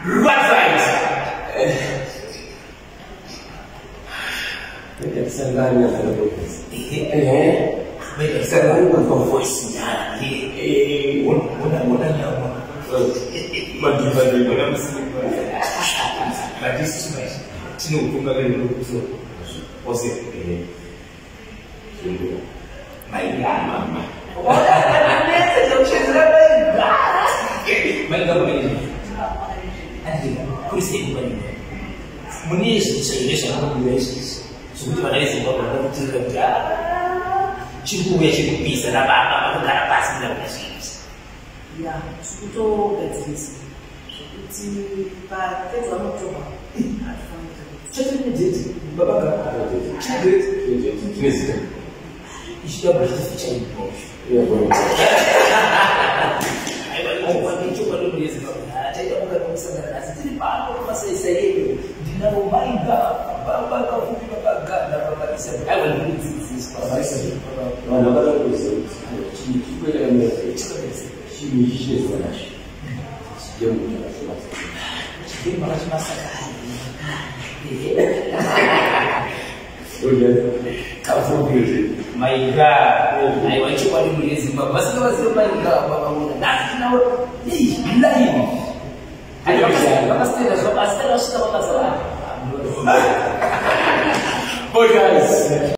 Right. Tisangane Ehe. Tisangane kwa voice nyana. Ona ona nyama. Madiva ndiva namusimba. But this is my tinokutungamirira kumusoro. Ose. Maigama. Maigama. Kuri sei kubarinda. Mune zvinhu zvakabuda izvizvi zvokuti vana veZimbabwe vanoda kutirira kuti chiri kuuya chiri kupisa nababa vakagara pasi kuda kuda zvinhu. Ya, tiri kutogadzirisa zvekuti pa31 October hatifaniri kuita. Chatiri nedate, baba ga. Chine date. Chine zita. Ichidabva chitificha. Aiwa, chokwadi muri yeZimbabwe taita mukanomusangana nhasi tiri pano pamasaisai edu. Ndinavo maiga baba Kapfupi, baba Ganda, baba Isa. Aiwa, ndikudzidziswa. Vanhu vakada kuziva kuti chinhu chiri kuenda kamira, chinhu ichi chine zita nacho. Chigemu chakasiyana. Chigemu makachimasaka. Kapfupi, maiga. Aiwa, chokwadi muri yeZimbabwe vasinga vazive maiga vakaona nhasi tinavo live. Vakasitenda zvavo, asi kana vasvika vakazara. Bye guys.